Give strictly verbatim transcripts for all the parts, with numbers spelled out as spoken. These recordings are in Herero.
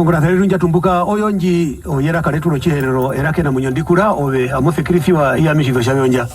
Ongurasana yetu ndja tumbuka oyo ndji, oyeraka retu rOtjiherero, eraka enamuinyo ndi kura, ove amo sekirisiwa i ami tji zo tja ve ondja.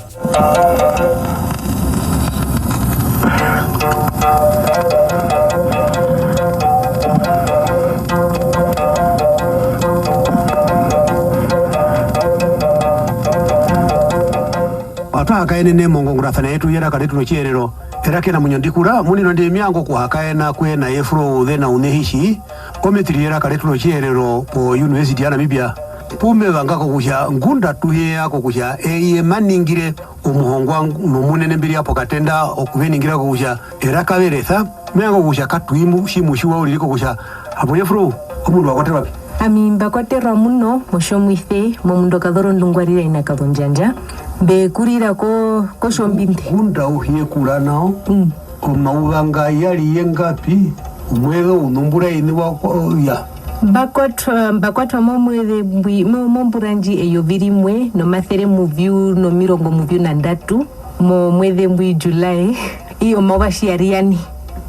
Atwa hakaenene mongongurasana yetu yeraka retu rOtjiherero, eraka enamuinyo ndi kura, muninonde me vanga okuhakaena ku ena Jefrou Zena Unehitji, omitiri yeraka retu rOtjiherero po University ya Namibia, pu me vanga kokutja ngunda tu hi ya kokutja eye ma ningire omuhongwa nomunene mbi ri ya pokatenda okuveningira kokutja eraka ve resa, me vanga kokutja katu i mu-, tji mu tjiwa uriri kokutja hapo Jefrou omundu wa kwaterwa pi? Ami mba kwaterwa muno mOtjomuise, momundu Kazorondungwarira ina Kazondjandja. Mbe kurira ko-, kOtjombinde. Ngunda u hi ye kura nao, mm, omayuva nga ya ri yengapi, omueze ou nombura ini wa kwa-, ya? Mba kwatwa, mba kwatwa momueze mbwi, mo-, mombura ndji eyovi rimwe nomasere muvyu nomirongo muvyu na ndatu, momueze mbwi July, i omayuva tji ya ri yane.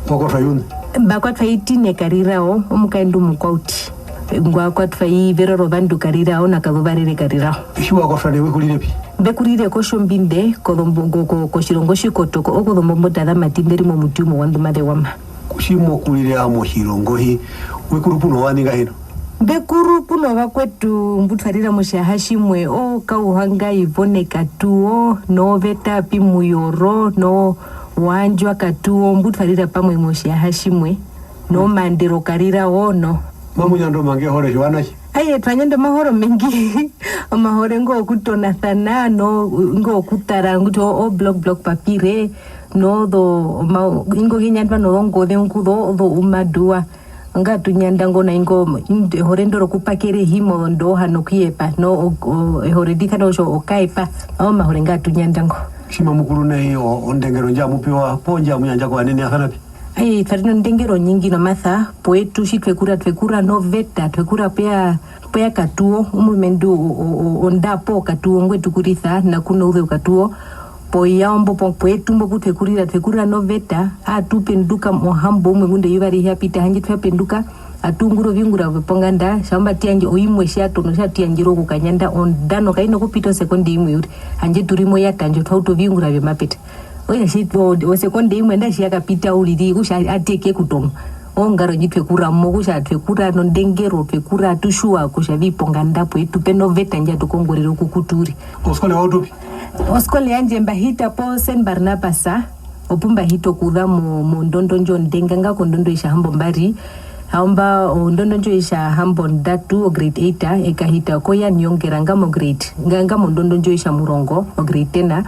Wa kwatwa i uṋe? Mba kwatwa i Tine Karirao, omukaendu Omukwauti. Ngwa kwatwa i Verorovandu Karirao na Kazuvarere Karirao. Tji wa kwatwa nai we kurire pi? Mbe kurire kOtjombinde, kozombo-, ko-, ko-, kotjirongo tjikotoko, okozombombota za Mati nde ri momuti umwe wa Ndumazewama. Tji mo kurire amo tjirongo hi, we kuru pu no vani ngahino? Mbe kuru pu novakwetu mbu twa rira motjiyaha tjimwe, oo Kauhanga Yvonne Katuo, noo Vetapi Muyoro, noo Waandjwa Katuo, mbu twa rira pamwe motjiyaha tjimwe, noo Mandero Karirao, noo. Mamu nyanda omangi ehore tjiwanatje? Aye, twa nyanda omahore omengi. Omahore ingo wokutonasana, noo, ingo wokutara, nguti o, o block, block papire, noo zo, oma-, ingo hi nyandwa nozongoze, ingo zo, zo umaduwa. Nga tu nyanda ngo nai ngo, ehore ndo rokupakera ehi mozondooha nokuyepa, no, o, o, ehore ndi kana kutja okaepa, omahore nga tu nyanda ngo. Tji mamu kuru nai o, ondengero ndja mu pewa, poo ndja mu yandja kovanene ya sana pi? Ai, twa ri nondengero onyingi nomasa, poyetu tji twe kura, twe kura noveta, twe kura poya, poya Katuo, omurumendu o, o, o, onda poo Katuo ngwe tu kurisa, na ku na uzeu Katuo, Poyao mbo po-, poyetu mbo ku twe kurira, twe kurira noveta, atu penduka mohambo umwe ngunda eyuva arihe ya pita, handje twa penduka, atu ungura oviungura vyoponganda, tjamba tu yandje oimwe tji ya tono, tji atu yandjerwa okukanyanda ondano, kai na kupita osekonde imwe uriri, handje tu ri moyata ndjo, twa uta oviungura vyomapeta. Okutja tji-, o-, osekonde imwe nandae tji ya kapita uriri, okutja atu ye ke kutona. Ongaro ndji twe kura mo, okutja twe kura nondengero, twe kura atu tjiwa kutja vi ponganda poyetu pe noveta ndji atu kongorere okukuta uriri. Oskole wa uta pi? Oskole yandje mba hita po Saint Barnabas, opu mba hita okuza mo-, mondondo ndjo ondenga, nga kondondo oitjahambombari. Haomba ondondo ndjo oitjahambondatu, o grade eight, e kahita ko Jan Jonker, nga mo grade, nga, nga mondondo ndjo oitjamurongo, o grade ten.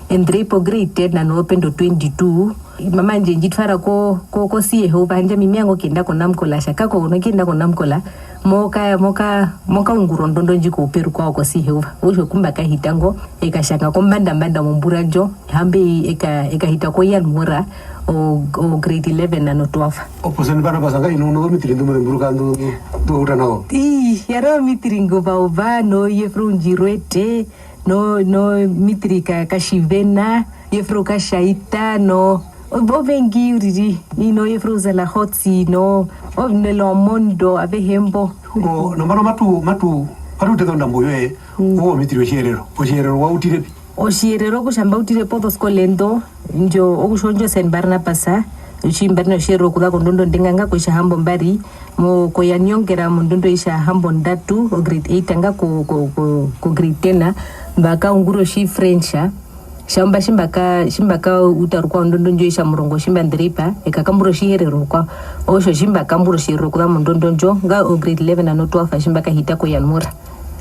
Endere po grade ten, ano opendo twenty-two. Mama wandje ndji twara ko, ko, ko Siehova, handje ami me vanga okuyenda ko Namcol, a tja kako u nokuyenda ko Namcol, moka, moka, mokaungura ondondo ndji koupe rukwao ko Siehova. Okutja oku mba kahita ngo, e katjanga kombanda mbanda mombura ndjo, hambe i-, e ka-, e kahita ko Jan Mora, o, o grade eleven ano twelve. Opo Saint Barnabas ngahino u nozomitiri ndu mo zemburuka ndu, ndu wa uta na wo? Ii, ya ri omitiri ngo Vauva, no Jefrou Ndjirwete, no, no mitiri ka, Katjivena, Jefrou Katjaita, no, o-, ovengi uriri, ino Jefrou Zalahotsi, no, o, Nelo Omondo, avehe mbo. Ngo, nambano matu, matu, matu teza ondambo yoye, mm, owo mitiri wOtjiherero. Otjiherero wa utire pi? Otjiherero okutja mba utire pozoskole ndo, ndjo, okutja ondjo Saint Barnabas, tji mba ri nOtjiherero okuza kondondo ondenga nga koitjahambombari, mo, ko Jan Jonker mondondo oitjahambondatu, o grade eight, nga ko, ko, ko, ko grade ten, mba kaungura Otjifrench, tjamba tji mba ka, tji mba kauta rukwao ondondo ndjo oitjamurongo, tji mba ndereipa, e kakambura Otjiherero rukwao. Okutja tji mba kambura Otjiherero okuza mondondo ndjo, nga o grade eleven ano twelve, tji mba kahita ko Jan Mora.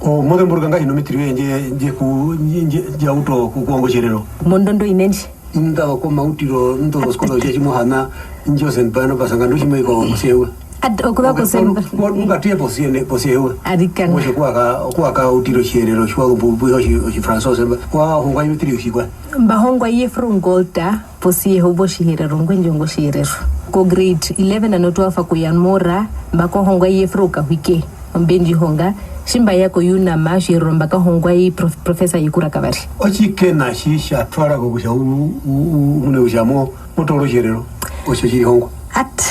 O, mo zemburuka ngahino omitiri yoye ndje, ndje ku-, ndje, ndje, ndje ya uta oku-, okuhonga Otjiherero? Mondondo ine ndji. Inda komautiro, indo zoskole otja tji mo hana, indjo Saint Barnabas, nga ndu tji mo i ko, ko Siehova. At-, okuza ko Saint Bar-, nu-, nu-, nga tu ye po Sie-, po Siehova. Arikana. Mo tja ku wa ka-, ku wa kautira Otjiherero, tji wa zu mbu-, mbu-, Otji-, Otjifransa, Osemba. Wa hongwa i mitiri yotjikwaye? Mba hongwa i Jefrou Ngolta, po Siehova Otjiherero, ngwe ndji honga Otjiherero. Ko grade eleven ano twelve ko Jan Mora, mba kahongwa i Jefrou Kahwike. Ombe ndji honga, tji mba ya ko Unam, Otjiherero mba kahongwa i Prof-, Professor Yikura Kavari. Otjikena tji tja twara kokutja u-, u-, u-, u mune kutja mo-, mo toora Otjiherero, otjo tji rihongwa? At,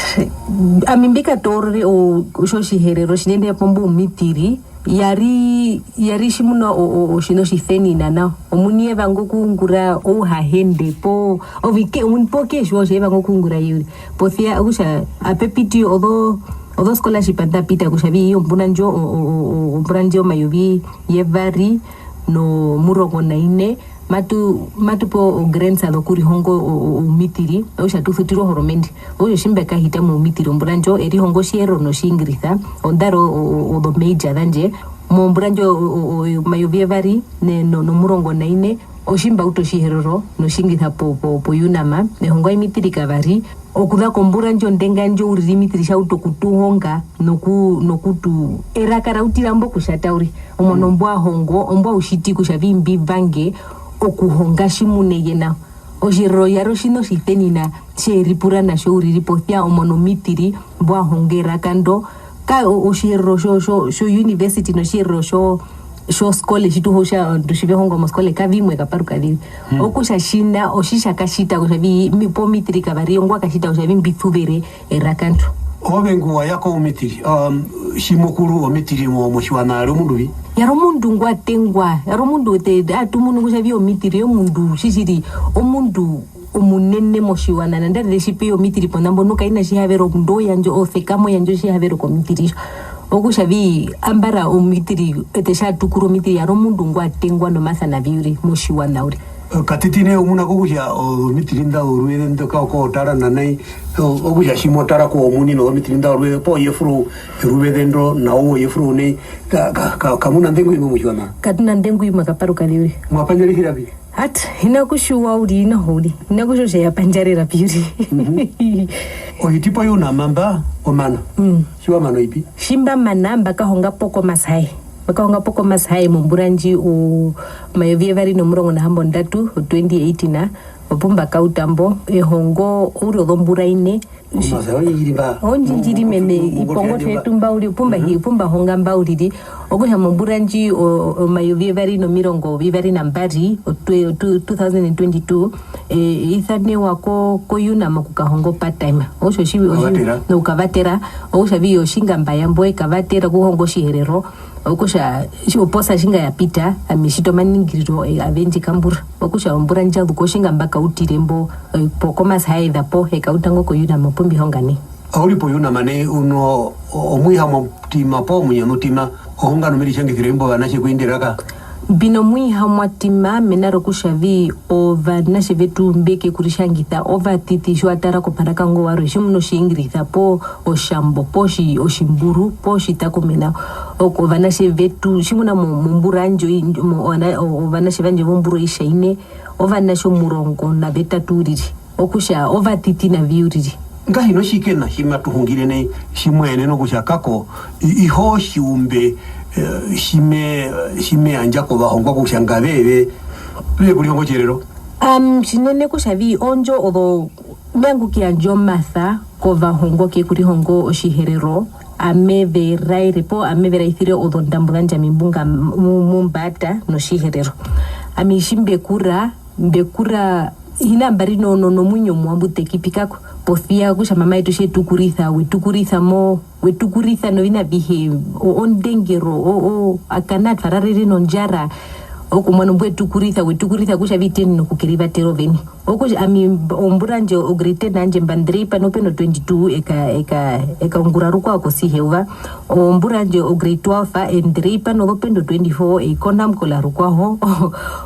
Ami mbi katoorore o-, otjo Otjiherero tjinene pomba oumitiri, ya ri, ya ri tjimuna o-, o-, otjiṋa otjisenina nao. Omuini ye vanga okuungura ouhahende, poo, ovike-, omuini poo kehi tjiwa kutja ye vanga okuungura ye uriri. Posia okutja ape piti ozo-, ozo scholarship nḓa pita kutja vi ombura ndjo, o-, o-, o-, o-, ombura ndjo omayovi yevari nomurongo na ine, matu-, matu pewa o grants zokurihonga o-, o-, oumitiri, okutja tu sutirwe ohoromende. Okutja otji mba kahita moumitiri ombura ndjo, e rihonga Otjiherero nOtjiingirisa, onḓa ri o-, o-, o-, ozo major zandje, mombura ndjo o-, o-, o-, omayovi yevari ne-, no-, nomurongo na ine, otji mba uta Otjiherero nOtjiingirisa po, po, po UNAM, e honga omitiri kavari, okuza kombura ndjo ondenga ndjo uriri omitiri tja utu okutuhonga noku-, nokutu-, eraka ra utira mbo kutja ta uriri. Omuano mbwa hongo, ombwa utjiti kutja vi mbi vange okuhonga tjimuna eye nao. Otjiherero ya ri otjiṋa otjisenina tje ripura na tjo uriri posia omuano omitiri mbwa honga eraka ndo. Ka o-, Otjiherero tjo, tjo, tjo university nOtjiherero tjo, tjoskole tji tu ho-, tja, ovandu tji ve honga moskole kavimwe kaparukaze. Okutja tjiṋa otji tja katjita kutja vi, mi-, pomitiri kavari ongwa katjita kutja vi mbi suvere eraka ndo. Ove ngu wa ya koumitiri, um, tji mo kuru omitiri mo-, motjiwaṋa, ya ri omundu vi? Ya ri omundu ngwa tengwa, ya ri omundu te-, atu munu kutja vi omitiri omundu, tjiri, omundu omunene motjiwaṋa, nandarire tji pe ya omitiri pona mbo, nu kai na tjihavero, ndo yandja, osekamo yandja otjihavero komitiri tjo. Okutja vi, ambara omitiri, eṱe tja tukuru omitiri, ya ri omundu ngwa tengwa nomasa navi uriri motjiwaṋa uriri. Katiti nai o muna kokutja ozomitiri nḓa zoruveze ndo ka-, ko tara na nai, o-, okutja tji mo tara ko omuini nozomitiri nḓa zoruveze, poo ye furu eruveze ndo, na owo ye furu nai, ka-, ka-, ka-, kamu na ndengu imwe motjiwaṋa? Katu na ndengu imwe kaparukaze uriri. Mwa pandjarisira pi? At, hi na kutjiwa uriri noho uriri. Hi na kutjiwa kutja ya pandjarera pi uriri. Mhm. O hiti po UNAM mba, o mana. Mm. Tji wa mana o ipi? Tji mba mana, mba kahonga po Khomas High. Mba kahonga po Khomas High mombura ndji o-, omayovi yevari nomurongo na hambondatu, o twenty eighteen, opu mba kauta mbo, e hongo oure wozombura ine. Khomas High ondjindjiri mba. Ondjindjiri meme, ipongo tjetu mba uriri, opu mba hi-, opu mba honga mba uriri. Okutja mombura ndji o-, o-, omayovi yevari nomirongo vivari na mbari, o twe-, o two, two thousand and twenty-two, e, e isanewa ko, ko UNAM okukahonga o part time. Okutja otji-, otji-, nokukavatera. Nokukavatera, okutja vi otji nga mba ya mbo e kavatera okuhonga Otjiherero, okutja tji-, oposa tji nga ya pita, ami tji twa omaningiriro, e, ave ndji kambura. Okutja ombura ndja zu ko otji nga mba kautire mbo, e, po Khomas High za po, e kauta ngo ko UNAM opu mbi honga nai. Au ri po UNAM nai, u no, o-, omuihamwatima poo omunyamutima, o honga nomeritjangisiro imbo ovanatje ku indira ka? Mbi nomuihamwatima mena rokutja vi ovanatje vetu mbe ke kuritjangisa ovaṱiṱi tji wa tara koparaka ngo warwe, tjimuna Otjiingirisa poo Otjambo poo Otji-, Otjimburu poo Otjitakumena. Oko ovanatje vetu, tjimuna mo-, mombura yandje oyi-, mo-, ova-, o-, ovanatje vandje vombura oitjaine, ovanatje omurongo na vetatu uriri. Okutja ovaṱiṱi navi uriri. Ngahino tjike na tji matu hungire nai, tji mo yenene okutja kako, i-, iho tjiumbe, eh, tji me-, tji me yandja kovahongwa kutja ngave ve, ve kurihonga Otjiherero? Am, tjinene kutja vi ondjo ozo, me vanga okuyandja omasa kovahongwa ke kurihonga Otjiherero, ame ve raere poo ame ve raisire ozondambo zandje ami mbunga mu-, mu mba ṱa nOtjiherero. Ami tji mbe kura, mbe kura hi na mba ri no-, no-, nomuinyo omuwa mbu tekipi kako. Posia kutja mama yetu tje tu kurisa, we tu kurisa mo-, we tu kurisa noviṋa avihe, o-, ondengero, o-, o-, a kana twa rarere nondjara, okumuna mbwe tu kurisa, we tu kurisa kutja vi tu yenene okukerivatera oveni. Okutja ami mb-, ombura ndjo, o grade ten yandje mba ndreipa nope no twenty-two, e ka-, e ka-, e kaungura rukwao ko Siheuva. Ombura ndjo, o grade twelve, e ndreipa nozope no twenty-four, e i konamkola rukwao.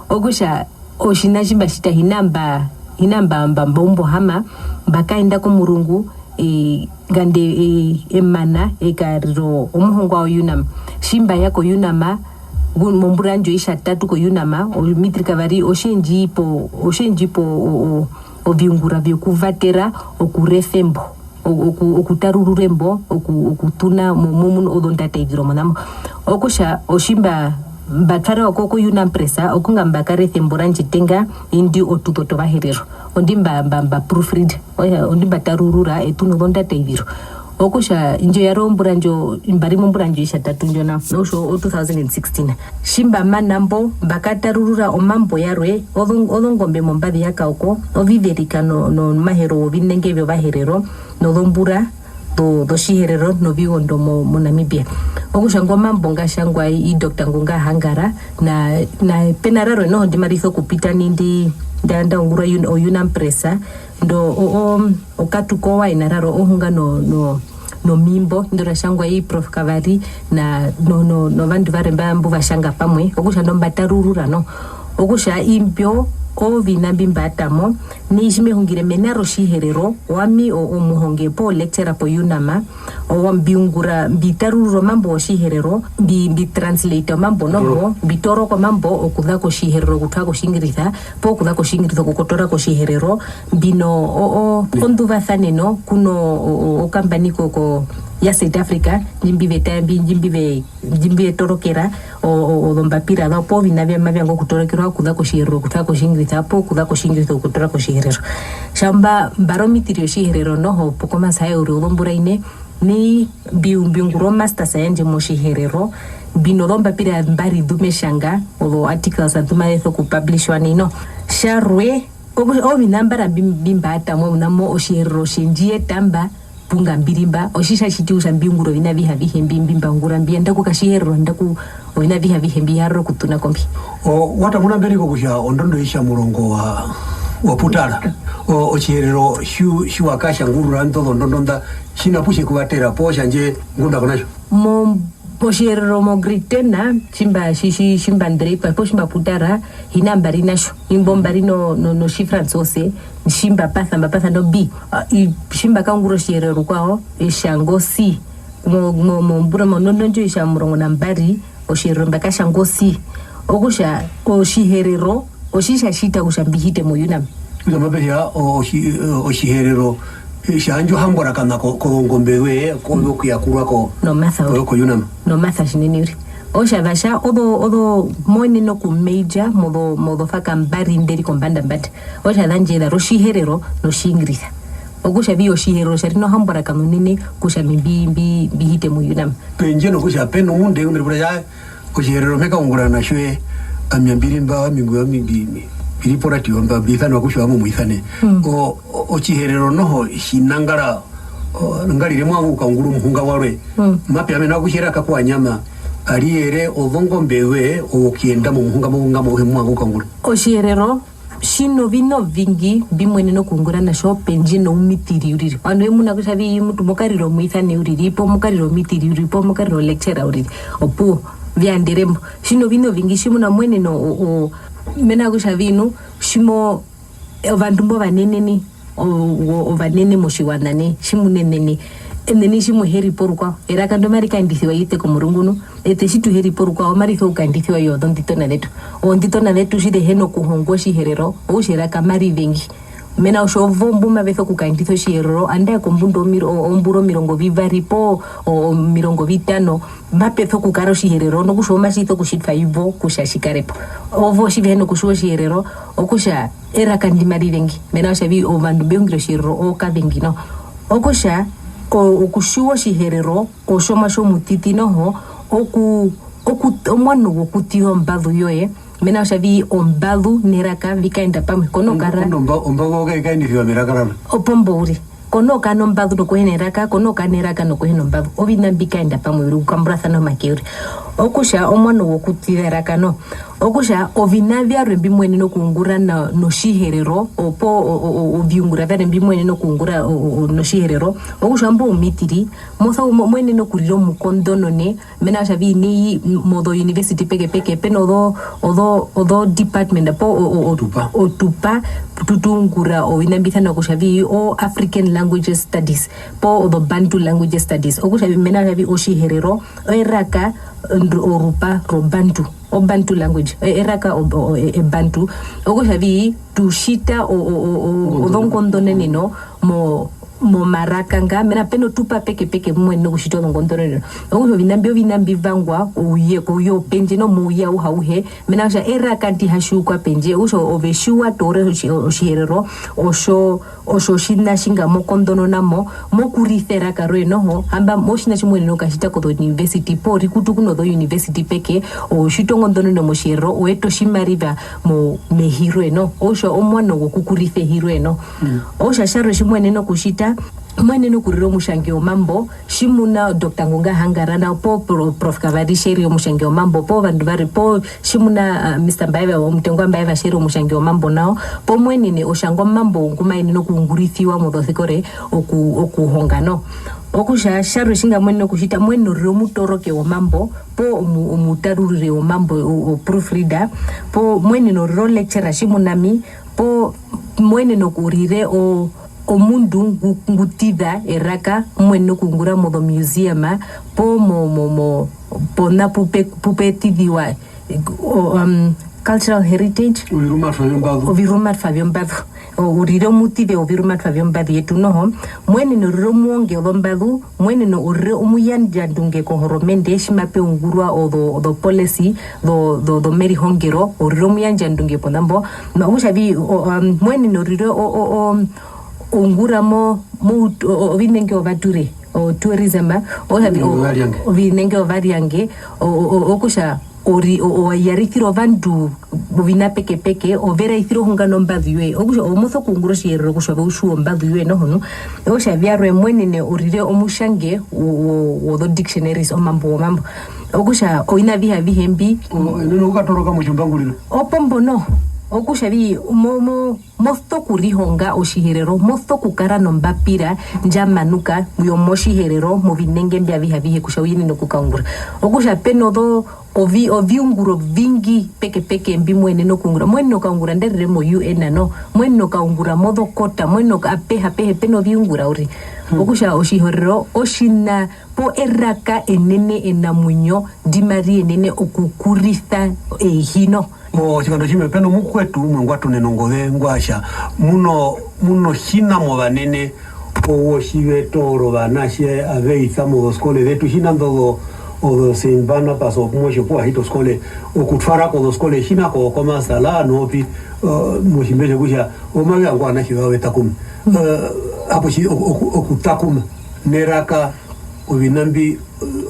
Okutja, otjiṋa tji mba tjita hi na mba, hi na mba, mba, mba umba ohama, mba kaenda komurungu, e, nganda e, e mana e karira omuhongwa wa UNAM. Tji mba ya ko UNAM, ngu-, mombura ndjo oitjatatu ko UNAM, omitiri kavari, otje ndji po, otje ndji po o, o, oviungura vyokuvatera, okuresa embo. O-, oku-, okutarurura embo, oku-, okuṱuna mo-, mo-, mo-, ozondataiziro mona mo. Okutja, otji mba, mba twarewa ko, ko UNAM Press, okunga mba karesa embo randje etenga, indi otuṱo tOvaherero. Ondi mba, mba, mba proofread, oya, ondi mba tarurura, e ṱu nozondataiziro. Okutja, indjo ya ri ombura ndjo, mba ri mombura ndjo oitjatatu ndjo nao, okutja o two thousand and sixteen. Tji mba mana mbo, mba katarurura omambo yarwe, ozo-, ozongombe mombazu ya Kaoko, oviverika no-, nomahero wovinenge vyOvaherero, nozombura zo-, zOtjiherero novigondo mo-, moNamibia. Okutja, ngo omambo nga tjangwa i, i Doctor Ngunga Hangara, na, na pe na rarwe noho ndi mari sokupita nai ndi, nda, nda ungurwa o Unam Press, ndo o, o, okatuko waina raro ohunga no, no, nomimbo, ndo ra tjangwa i Prof Kavari na, no, no, novandu varwe mba, mbu va tjanga pamwe, okutja ndo mba tarurura no. Okutja imbyo oviṋa mbi mba ta mo, nai tji me hungire mena rOtjiherero, owami o, omuhonge poo lecturer po Unam, owo mbi ungura, mbi tarurura omambo wOtjiherero, mbi, mbi translate omambo noho, mbi tooroka omambo okuza kOtjiherero okutwara kOtjiingirisa, poo okuza kOtjiingirisa okukotoora kOtjiherero, mbi no, o, o, onduvasaneno ku no, o, o, okambani ko, ko, ya South Africa, ndji mbi ve ta-, mbi, ndji mbi ve, ndji mbi ve toorokera, o, o, ozombapira zawo, poo oviṋa vya, mavanga okutorokerwa okuza kOtjiherero okutwara kOtjiingirisa, poo okuza kOtjiingirisa okukotoora kOtjiherero. Tjamba mba ri omiṱiri yOtjiherero noho, pokomasae uriri ozombura ine, nai mbi, mbi ungura o masters yandje mOtjiherero, mbi nozombapira mbari nḓu me tjanga, ozo articles nḓu maze sokupublishwa nai no. Tjarwe, oku-, oviṋa mbara mbi, mbi mba ta mo, muna mo Otjiherero tje ndji eta mba, pu nga mbi ri mba, otji tja tjiti kutja mbi ungure oviṋa avihe avihe mbi, mbi mba ungura, mbi yanda ku ka Tjiherero, yanda ku oviṋa avihe avihe mbi ya rora okuṱuna ko mbi. O, wa tamuna mberi kokutja ondondo oitjamurongo wa, wa putara? O, Otjiherero tji, tji wa katjangurura indo zondondo nḓa, tjina pu tje ku vatera poo tjandje ngunda ko na tjo? Mo, mOtjiherero mo grade ten, tji mba, tji, tji, tji mba ndrepa, poo tji mba putara, hi na mba ri na tjo. Imbo mba ri no, no, nOtjifranzose, tji mba pasa, mba pasa no B. A, i, tji mba kaungura Otjiherero rukwao, e tjanga o C. Mo, mo, mombura, mondondo ndjo oitjamurongo na mbari, Otjiherero mba katjanga o C. Okutja, Otjiherero, otji tja tjita kutja mbi hite mo Unam. Kutja mape ya, o-, otji-, o-, Otjiherero, eh, tja yandja ohamborakana ko-, kozongombe zoye, ko-, okuyakurwa ko-, nomasa uriri. Ko-, ko Unam. Nomasa tjinene uriri. Okutja va tja ozo, ozo mo yenene oku major mozo, mozofaka mbari nḓe ri kombanda mbanda. Okutja zandje za ri Otjiherero nOtjiingirisa. Okutja vi Otjiherero tja ri nohamborakana onene kutja ami mbi, mbi, mbi hite mo Unam. Pendje nokutja pe nomundu ngu me ripura kutja, Otjiherero me kaungura na tjo, ami ambi ri mba, ami ngwi, ami mbi, mbi, mbi ri poradio mba, mbi isanwa kutja owami omuisane. Mm. O, o, Otjiherero noho tji nangara, o, ngarire mo vanga okukaungura omuhunga warwe. Mm. Mape ya mena rokutja eraka ku wa nyama, ariyere ozongombe zoye, okuyenda momuhunga mo, nga mo, mo vanga okukaungura. Otjiherero, tji noviṋa ovingi mbi mo yenene okuungura na tjo pendje noumiṱiri uriri. Ovandu ve muna kutja vi mutu mo karira omuisane uriri, poo mo karira omiṱiri uriri, poo mo karira o lecturer uriri. Opuwo, vi yandere mbo. Tji noviṋa ovingi tjimuna mo yenene o, o, mena rokutja vi nu, tji mo, ovandu mbo ovanene nai, o, o, ovanene motjiwaṋa nai, tji mu nene nai, ene nai tji mu he ri po rukwao, eraka ndo mari kaendisiwa i eṱe komurungu nu, eṱe tji tu he ri po rukwao, mari sokukaendisiwa i ozonditona zetu. Ozonditona zetu tji ze hi na okuhongwa Otjiherero, okutja eraka mari vengi. Mena rokutja ovo mbu mave sokukaendisa Otjiherero, andae kombunda omiro-, o-, ombura omirongo vivari poo, o-, omirongo vitano, mape sokukara Otjiherero, nokutja omatji sokutjitwa i vo kutja tji kare po. Ovo tji ve hi na okutjiwa Otjiherero, okutja eraka ndi mari vengi. Mena rokutja vi-, ovandu mbe hungire Otjiherero okavengi noho. Okutja, o-, okutjiwa Otjiherero, otjomuatje omuṱiṱi noho, oku-, oku-, omuano wokuṱiza ombazu yoye, mena rokutja vi-, ombazu neraka vi kaenda pamwe. Ko nokukara. Omba-, ombazu okai-, kaendisiwa meraka rarwe. Opo mbo uriri. Ko nokukara nombazu nokuhena eraka, ko nokukara neraka nokuhena ombazu. Oviṋa mbi kaenda pamwe uriri, okukamburasana omake uriri. Okutja omuano wokuṱiza eraka noho. Okutja, oviṋa vyarwe mbi mo yenene okuungura na-, nOtjiherero, opo o-, o-, o-, oviungura vyarwe mbi mo yenene okuungura o-, o-, o-, nOtjiherero, okutja mbo oumiṱiri, mo so-, mo-, mo yenene okurira omukonḓonone, mena rokutja vi nai mozo university pekepeke, pe nozo, ozo, ozo department, po o-, o-, o-, otupa. Otupa, tu, tu ungura oviṋa mbi isanwa kutja vi o African Languages Studies, po ozo Bantu Languages Studies. Okutja vi mena rokutja vi Otjiherero, eraka, ndu-, orupa rObantu. O Bantu language, e-, eraka o-, o-, o-, e-, e Bantu. Okutja vi, tu tjita o-, o-, o-, o-, ozongonḓononeno mo-, momaraka nga, mena pe notupa pekepeke mu mo yenene okutjita ozongonḓononeno. Okutja oviṋa mbi, oviṋa mbi vangwa ouye, kouye wopendje, no mouye auhe auhe, mena rokutja eraka ndi ha tjiukwa pendje, okutja ove tji wa toora otji-, Otjiherero, otjo, otjo otjiṋa tjinga mo konḓonona mo, mo kurisa eraka roye noho, hamba otjiṋa tji mo yenene okukatjita kozo university, poo rikutu ku nozo university peke, ove tjita ongonḓononeno mOtjiherero, o eta otjimariva mo-, mehi roye noho, okutja omuano wokukurisa ehi roye noho. Okutja tjarwe tji mo yenene okutjita, mo yenene okurira omutjange womambo, tjimuna Doctor Ngunga Hangara nao, poo Pro-, Prof Kavari tje ri omutjange womambo, poo vandu varwe, poo tjimuna, ah, Mister Mbaeva, omutengwa Mbaeva tje ri omutjange womambo nao, poo mo yenene otjanga omambo ngu ma yenene okuungurisiwa mozosikore oku-, okuhonga noho. Okutja tjarwe tjinga mo yenene okutjita, mo yenene okurira omutoroke womambo, poo omu-, omutarurire womambo, o, o proofreader, poo mo yenene okurira o lecturer tjimuna ami, poo mo yenene okurira o, omundu ngu, ngu ṱiza eraka, mo yenene okuungura mozo museum, poo mo, mo, mo, pona pu pe, pu pe ṱiziwa, o, um, cultural heritage. Ovirumatwa vyombazu. Ovirumatwa vyombazu. O, u rire omuṱize wovirumatwa vyombazu yetu noho, mo yenene okurira omuwonge wozombazu, mo yenene okurira omuyandjandunge kohoromende, tji mape ungurwa ozo, ozo policy zo, zo, zomerihongero, o rire omuyandjandunge ponambo, ma, okutja vi, o, um, mo yenene okurira o, o, o, ungura mo, mo ut-, o, o, ovinenge ovature, o tourism, okutja vi, o, ovinenge ovaryange, o, o, o, okutja ori-, o, o, wa yarisire ovandu oviṋa pekepeke, ove raisire ohunga nombazu yoye. Okutja, ove mo sokuungura Otjiherero kutja ove u tjiwe ombazu yoye noho nu. Okutja, vyarwe mo yenene o rire omutjange wo, wo, wozo dictionaries, omambo womambo. Okutja, oviṋa avihe avihe mbi. O, ene nokukatoroka motjombanguriro. Opo mbo noho. Okutja, vi, mo, mo, mo sokurihonga Otjiherero, mo sokukara nombapira ndja manuka yomOtjiherero movinenge mbi avihe avihe kutja u yenene okukaungura. Okutja pe nozo-, ovi-, oviungura ovingi pekepeke mbi mo yenene okuungura. Mo yenene okukaungura nandarire mo U N noho, mo yenene okukaungura mozokota, mo yenene oka-, apehe, apehe pe noviungura uriri. Okutja Otjiherero otjiṋa poo eraka enene enamuinyo ndi mari yenene okukurisa ehi noho. Motjikando tjimwe, pe nomukwetu umwe ngwa tonene ongoze, ngwa tja, muno, muno tjina movanene, owo tji ve toora ovanatje ave isa mozoskole zetu, tjina nḓo ozo, ozo Saint Barnabas okumwe tjo pu wa hita oskole, okutwara kozoskole, tjina ko, komasala, nopi, eh, motjimbe tjokutja, omave angu ovanatje vao ve takuma. Eh, hapo tji, oku-, oku-, okutakuma neraka, oviṋa mbi,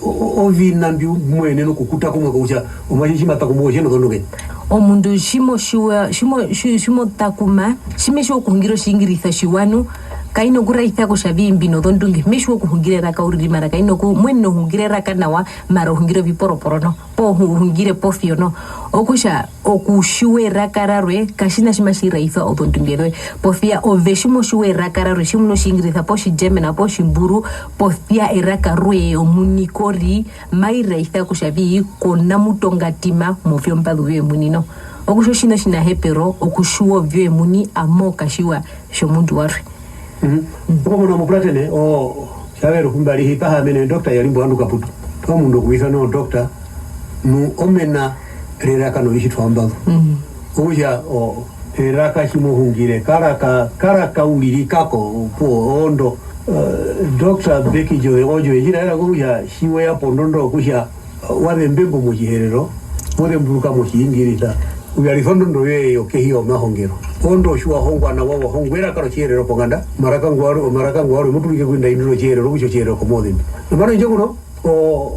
o-, o-, oviṋa mbi mo yenene okukuta kumwe kokutja omuatje tji ma takuma otje nozondunge. Omundu tji mo tjiwa, tji mo-, tji-, tji mo takuma, tji me tjiwa okuhungira Otjiingirisa tjiwa nu, kai na okuraisa kutja vi mbi nozondunge, me tjiwa okuhungira eraka uriri, mara kai na oku-, mo yenene okuhungira eraka nawa, mara o hungire oviporoporo noho, poo hu-, hungire posyo noho. Okutja, okutjiwa eraka rarwe, katjiṋa tji matji raisa ozondunge zoye. Posia ove tji mo tjiwa eraka rarwe, tjimuna Otjiingirisa, poo Otjigerman, poo Otjimburu, posia eraka roye omuini ko ri, mai raisa kutja vi ko na mutongatima movyombazu vyoye omuini noho. Okutja otjiṋa otjinahepero okutjiwa ovyoye omuini, amoo katjiwa tjomundu warwe. Mhm. Okumuna omupuratene, o, Tjavera okumba rihipa ha mene Doctor Yarimbo Andu Kaputu. Omundu okuisana o Doctor, nu omena reraka novitjitwa ombazu. Mhm. Okutja, o, eraka tji mo hungire, karaka, karaka uriri kako, opuwo ondo, eh, Doctor Becky Joe, ojo, e ndji raera kokutja tji we ya pondondo okutja, wa zemba embo mOtjiherero, mo zemburuka mOtjiingirisa, u yarisa ondondo yoye yokehi yomahongero. Ondo tji wa hongwa nawa, wa hongwa eraka rOtjiherero ponganda, omaraka ngu warwe, omaraka ngu warwe, mo turike kwinda indi rOtjiherero, okutja Otjiherero ko mo zembi. Nambano indjo kuno, o,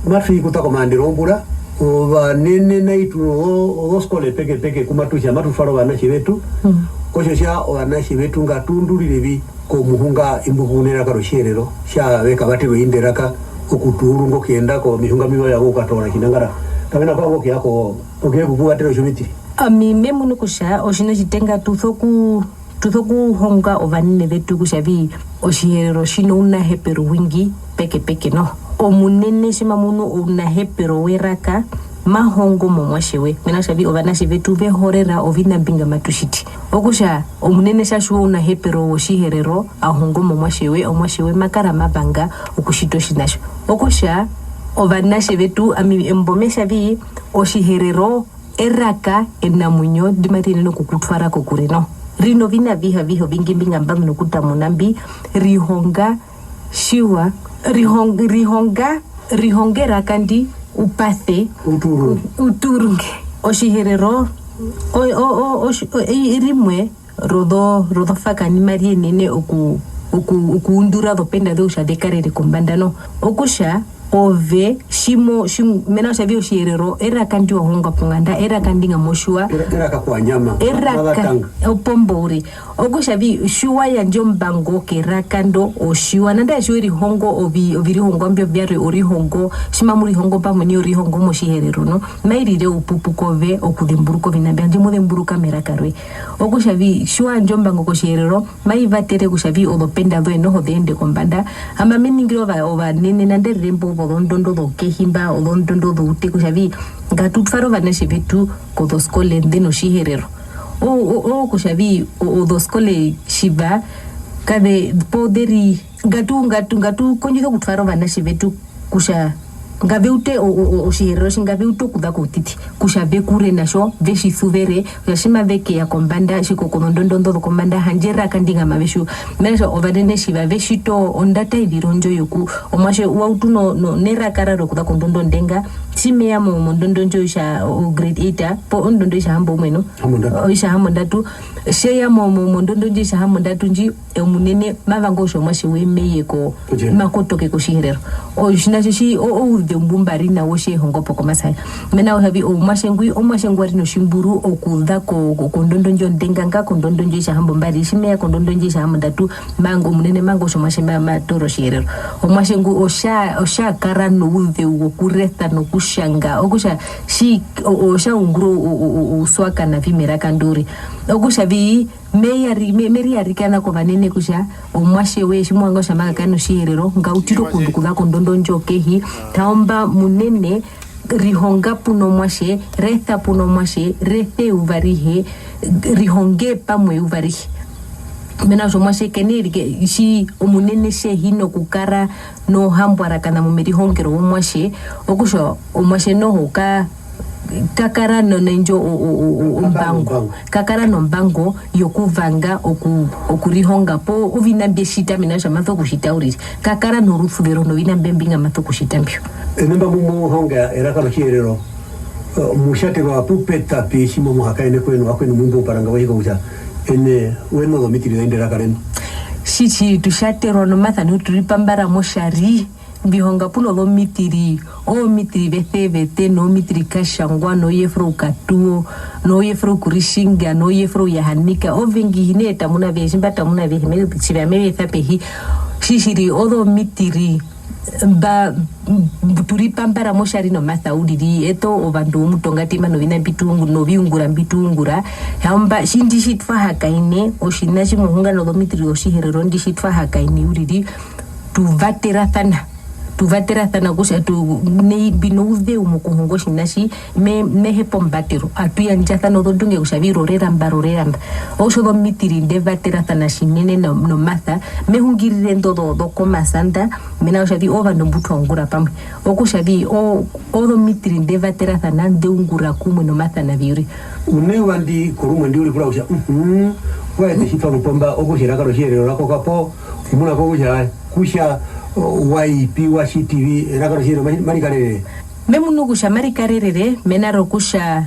matu i kuta komaandero wombura, ovanene nai tu no, ozoskole pekepeke ku matu tja, matu twara ovanatje vetu, mm, otjo tja ovanatje vetu ngatu undurire vi, komuhunga imbu ku neraka rOtjiherero, tja ve kavaterwe indi eraka okutuurunga okuyenda komihunga mbi va vanga okukatoora tjinangara. Kave na kuvanga okuya ko, okuya okukuvatera otjomitiri. Ami me munu kutja otjiṋa otjitenga tu soku-, tu sokuhonga ovanene vetu kutja vi Otjiherero tji nounahepero owingi pekepeke noho. Omunene tji ma munu ounahepero weraka, ma hongo momuatje we. Mena kutja vi ovanatje vetu ve horera oviṋa mbi nga matu tjiti. Okutja, omunene tja tjiwa ounahepero wOtjiherero, a hongo momuatje we, omuatje we ma kara ma vanga okutjita otjiṋa tjo. Okutja, ovanatje vetu, ami embo me tja vi, Otjiherero eraka enamuinyo ndi mari yenene okukutwara kokure noho. Ri noviṋa avihe, avihe ovingi mbi nga mba muna okutamuna mbi, rihonga tjiwa, rihong-, rihonga, rihonga eraka ndi u pase, u tuurunge. U-, u tuurunge. Otjiherero, o-, o-, o-, otji-, o-, e-, rimwe rozo-, rozofaka ndi mari yenene oku-, oku-, okuundura ozopenda zoye kutja ze karere kombanda noho. Okutja, ove, tji mo-, tji mo-, mena rokutja vi Otjiherero, eraka ndi wa hongwa ponganda, eraka ndi nga mo tjiwa. Era-, eraka kuanyama, eraka, mavatanga. Opo mbo uriri. Okutja vi, tji wa yandja ombango keraka ndo, o tjiwa. Nandarire tji we rihongo ovi-, ovirihongwa mbyo vyarwe, o rihongo, tji mamu rihongo pamwe nai o rihongo mOtjiherero, no? Mai rire oupupu kove okuzemburuka oviṋa mbyo, handje mo zemburuka meraka roye. Okutja vi, tji wa yandja ombango kOtjiherero, mai vatere kutja vi ozopenda zoye noho ze ende kombanda. Ama me ningire ova-, ovanene nandarire mbo vozondondo zokehi mba, ozondondo zoute kutja vi ngatu tware ovanatje vetu kozoskole nḓe nOtjiherero. O-, o-, o kutja vi o-, ozoskole tjiva kaze po ze ri ngatu, ngatu, ngatu kondjisa okutwara ovanatje vetu kutja ngave ute o-, o-, o-, Otjiherero tji ngave ute okuza kouṱiṱi, kutja ve kure na tjo, ve tji suvere, kutja tji mave keya kombanda, tjiko kozondondo nḓo zokombanda, handje eraka ndi nga mave tjiwa. Mena rokutja ovanene tjiva ve tjita ondata i rire ndjo yoku, omuatje wa utu no-, no-, neraka rarwe okuza kondondo ondenga, tji me ya mo-, mondondo ndjo oitja o-, o grade eight, poo ondondo oitjahambomwe no? Hambondatu. Oitjahambondatu. Tje ya mo-, mo-, mondondo ndji oitjahambondatu ndji, omunene ma vanga kutja omuatje we me ye ko, ma kotoke kOtjiherero. Otjiṋa tjo tji, o-, ouzeu mbu mba ri na wo tje hongo pokomasaya. Mena rokutja vi omuatje ngwi, omuatje ngwa ri notjimburu okuza ko-, ko-, kondondo ndjo ondenga nga, kondondo ndjo oitjahambombari, tji me ya kondondo ndjo oitjahambondatu, manga omunene, manga kutja omuatje ma, ma toora Otjiherero. Omuatje ngwi otja, otja kara nouzeu wokuresa nokutjanga, okutja tji, o-, otja ungura o-, o-, o-, ouswaka navi meraka ndo uriri. Okutja vi, me yari-, me-, me riyarikana kovanene kutja omuatje woye tji mo vanga kutja ma kakara nOtjiherero, nga utire okundu kuza kondondo ndjo kehi, tjaumba munene, rihonga pu nomuatje, resa pu nomuatje, resa eyuva arihe, rihonge pamwe eyuva arihe. Mena rokutja omuatje ke na erike, tji omunene tje hi na okukara nohambwarakana momerihongero womuatje, okutja omuatje noho ka, ka kara no-, nai ndjo o-, o-, o-, o-, ombango. Ka kara nombango yokuvanga oku-, okurihonga poo oviṋa mbye tjita mena rokutja ma sokutjita uriri. Ka kara norusuvero noviṋa mbyo mbi nga ma sokutjita mbyo. Ene mba mu mo honga eraka rOtjiherero, eh, mu tjaterwa pu pe ṱa pi tji mo mu hakaene kweṋu, vakweṋu mu imbo ouparanga wa hiko kutja ene we na ozomiṱiri za inda eraka reṋu? Tjiri, tu tjaterwa nomasa nu tu ri pambara motjari. Mbi honga pu nozomiṱiri, omiṱiri ve sevete, nomiṱiri Katjangwa, no Jefrou Katuo, no Jefrou Kurishinga, no Jefrou Jahanika, ovengi hi nee tamuna avehe, tji mba tamuna avehe, me-, tjiva me ve sa pehi. Tjiri, ozomiṱiri mba, mb-, tu ri pambara motjari nomasa uriri, eṱe ovandu vomutongatima noviṋa mbi tu ungu-, noviungura mbi tu ungura. Tjaumba, tjindi tji twa hakaene, otjiṋa tjimwe ohunga nozomiṱiri zOtjiherero, indi tji twa hakaene uriri, tu vaterasana. Tu vaterasana kutja tu, nai, mbi nouzeu mokuhonga otjiṋa tji, me-, me hepa ombatero. Atu yandjasana ozondunge kutja vi rorera mba, rorera mba. Okutja ozomiṱiri nḓe vaterasana tjinene no-, nomasa, me hungirire indo zo-, zokomasanda, mena rokutja vi ovandu mbu twa ungura pamwe. Okutja vi o-, ozomiṱiri nḓe vaterasana, nḓe ungura kumwe nomasa navi uriri. Une eyuva ndi korumwe ndi u ripura kutja, mhm, ngwaete tji twa mu pomba okutja eraka rOtjiherero ra koka po, u muna ko kutja, kutja, o, wa i pi, wa tjiti vi, eraka rOtjiherero mari-, mari karerere? Me munu kutja mari karerere, mena rokutja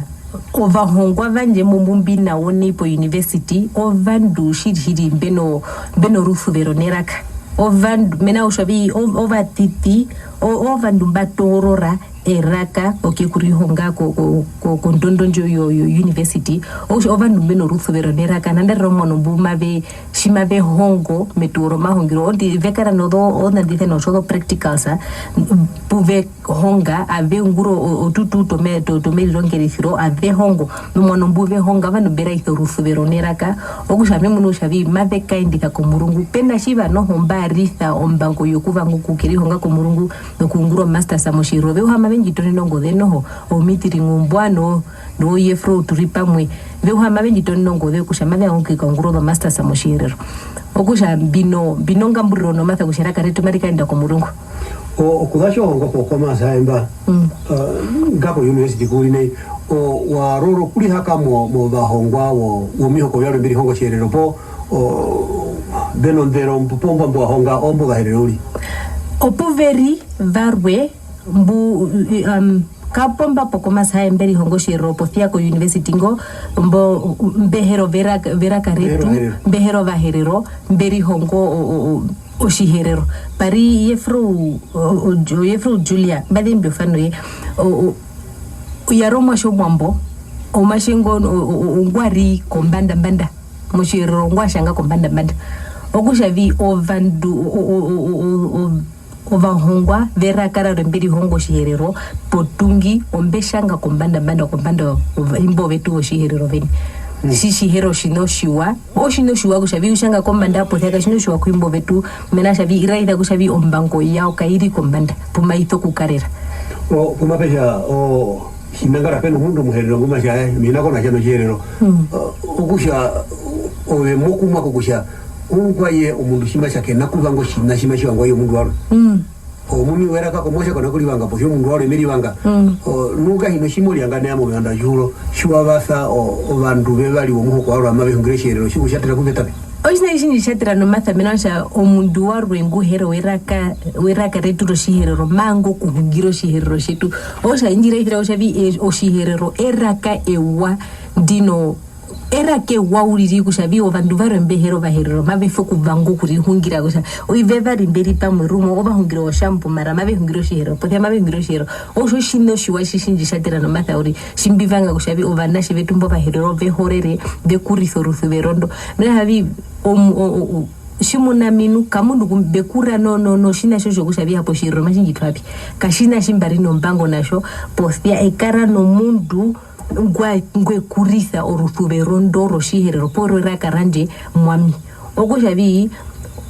ovahongwa vandje mbo mbu mbi na wo nai po university, ovandu tjiri tjiri mbe no-, mbe norusuvero neraka. Ovandu, mena rokutja vi-, o-, ovaṱiṱi, o-, ovandu mba toorora eraka okuyekurihonga ko-, ko-, ko-, kondondo ndjo yo, yo university. Okutja ovandu mbe norusuvero neraka, nandarire omuano mbu mave, tji mave hongo metuwo romahongero, ondi-, ve kara nozo-, ozonandi ze na otjo zo practicals, pu ve honga, ave ungura o-, otutu tome-, to-, tomerirongerisiro, ave hongo. Omuano mbu ve honga, ovandu mbe raisa orusuvero neraka, okutja me munu kutja vi-, mave kaendisa komurungu. Pe na tjiva noho mba risa ombango yokuvanga okukerihonga komurungu, okuungura o masters mOtjiherero, ve uhama ve ndji tonene ongoze noho, omiṱiri Ngumbua no, no Jefrou tu ri pamwe, ve uhama ve ndji tonene ongoze kutja mave vanga okuyekaungura ozo masters mOtjiherero. Okutja mbi no, mbi nongamburiro nomasa kutja eraka retu mari kaenda komurungu. O-, okuza tjo hongwa po Commerce High mba, mm, eh, nga ko university ku ri nai, o-, wa roro okurihaka mo-, movahongwa wo-, womihoko vyarwe mbe rihonga Otjiherero po, o-, mbe nondero mbu-, po mba mbu wa honga, ombo Vaherero uriri? Opu ve ri varwe mbu, um, kapo mba po Commerce High mbe rihonga Otjiherero posia ko university ngo, mbo, mbe hera overa-, veraka retu, mbe hera Ovaherero, mbe hera Ovaherero, mbe rihonga o-, o-, o-, Otjiherero. Pa ri Jeffrey, o-, o-, Jeffrey Julia, mba zembi ofano ye, o-, o-, ya ri omuatje Omuwambo, omuatje ngo, o-, o-, o-, ngwa ri kombanda mbanda, mOtjiherero ngwa tjanga kombanda mbanda. Okutja vi ovandu, o-, o-, o-, o-, o-, o-, ovahongwa veraka rarwe mbe rihonga Otjiherero potuingi, ombe tjanga kombanda mbanda, kombanda ova-, imbo vetu vOtjiherero veni. Mm. Tji tji hera otjiṋa otjiwa, otjiṋa otjiwa kutja vi u tjanga kombanda posia katjiṋa otjiwa ku imbo vetu, mena kutja vi i raisa kutja vi ombango yawo kai ri kombanda, pu mai sokukarera. O, pu mape tja, o, tjinangara pe nomundu Omuherero ngu ma tja, "Ae, ami hi na ko na tja nOtjiherero." Mm. O, okutja, ove mo kumwa kokutja, ongwaye omundu tji ma tja ke na kuvanga otjiṋa tji matji vangwa i omundu warwe. Mm. Omuini weraka ko mo tja ko na kurivanga, posia omundu warwe me rivanga. Mm. O, nu ka hi na tji mo rianga nai mOmihanda vyOtjiuru, tji wa vasa o-, ovandu vevari vomuhoko warwe amave hungire Otjiherero, tji ku tjatera ku ve ta pi? Otjiṋa tji tji ndji tjatera nomasa, mena rokutja omundu warwe ngu he ri weraka, weraka retu rOtjiherero, ma vanga okuhungira Otjiherero tjetu. Okutja, indji raisira kutja vi, e, Otjiherero eraka ewa ndi no, eraka ewa uriri kutja vi ovandu varwe mbe he ri Ovaherero mave so kuvanga okurihungira kutja oi vevari mbe ri pamwe rumwe ovahungire Otjiwambo mara mave hungire Otjiherero, posia mave hungire Otjiherero. Okutja otjiṋa otjiwa tji tji ndji tjatera nomasa uriri, tji mbi vanga kutja vi ovanatje vetu mbo Vaherero ve horere, ve kurise orusuvero ndo. Mena kutja vi omu-, o-, o-, o-, tjimuna ami nu, kamundu ku-, mbe kura no-, no-, notjiṋa tjo tjokutja vi hapo Otjiherero matji ndji twara pi. Katjiṋa tji mba ri nombango na tjo, posia e kara nomundu ngwa-, ngwe kurisa orusuvero ndo rOtjiherero poo rweraka randje mu ami. Okutja vi,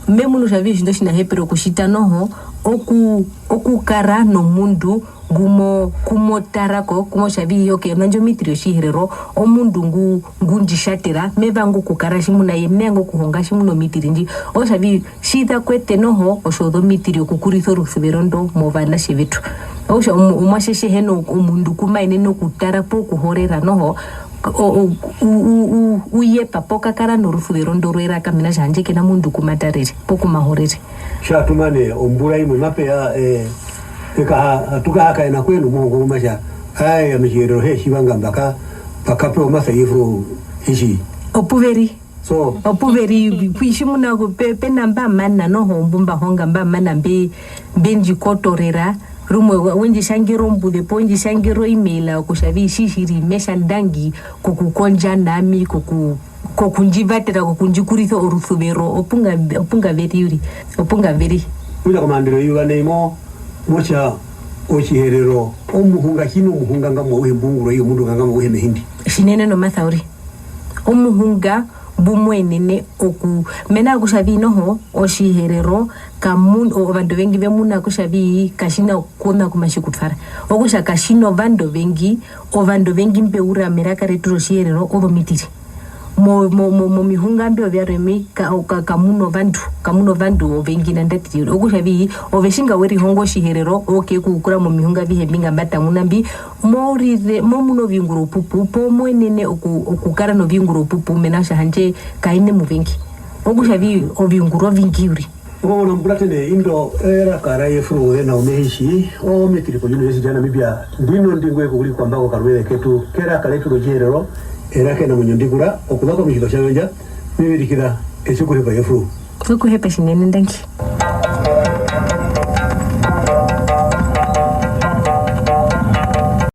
me munu kutja vi otjiṋa otjinahepero okutjita noho, oku-, okukara nomundu ngu mo-, ku mo tara ko, ku mo tja vi, ok, nandjo omitiri yOtjiherero, omundu ngu, ngu ndji tjatera, me vanga okukara tjimuna ye, me vanga okuhonga tjimuna omitiri ndji. Okutja vi, tji za kwete noho, otjo zomitiri okukurisa orusuvero ndo movanatje vetu. Okutja omu-, omuatje tje hi na omundu ku ma yenene okutara poo kuhorera noho, o-, o-, u-, u-, u-, u yepa poo ka kara norusuvero ndo rweraka mena rokutja handje ke na mundu ku ma tarere poo ku ma horere. Tja tumane ombura imwe mape ya, eh, e kaha-, atu kahakaena kweṋu muhoko ngu ma tja, ae, ami Otjiherero hi tji vanga mba ka-, mba kapewa omasa Jeffrey itji. Opu ve ri. So. Opu ve ri, ku tjimuna ku pe-, pe na mba mana noho mbu mba honga mba mana mbe-, mbe ndji kotorera, rumwe we-, we ndji tjangere ombuze poo we ndji tjangere o email kutja vi tjiri tjiri me tja ndangi kokukondja na ami, koku-, kokundjivatera, kokundjikurisa orusuvero, opu nga, opu nga ve ri uriri, opu nga ve ri. Okutja komaandero weyuva nai mo, mo tja Otjiherero, omuhunga, tji na omuhunga ngamwa auhe mbu ungurwa i omundu nga ngamwa auhe mehi ndi. Tjinene nomasa uriri. Omuhunga mbu mo yenene oku-, mena rokutja vi noho, Otjiherero, kamu-, o-, ovandu ovengi ve muna kutja vi katji na ku na ku matji ku twara. Okutja katji na ovandu ovengi, ovandu ovengi mbe ura meraka retu rOtjiherero ozomitiri. Mo-, mo-, mo-, momihunga mbyo vyarwe mi ka-, ka-, kamu na ovandu, kamu na ovandu ovengi nandarire. Okutja vi, ove tjinga we rihongo Otjiherero, o ke kukura momihunga avihe mbi nga mba tamuna mbi, mo rire, mo munu oviungura opupu, poo mo yenene oku-, okukara noviungura opupu, mena rokutja handje ka ene muvengi. Okutja vi, oviungura ovingi uriri. Omuna mburatene indo eraka ra Jeffrey Ena Umehishi, omitiri po University ya Namibia, ndino ndi ngwe ku ri kwamba ko karuveze ketu, keraka retu rOtjiherero, eraka enamuinyo ndi kura, okuza komihito tja Yondja, me virikiza etjikuhepa Jeffrey. Okuhepa tjinene, ndangi.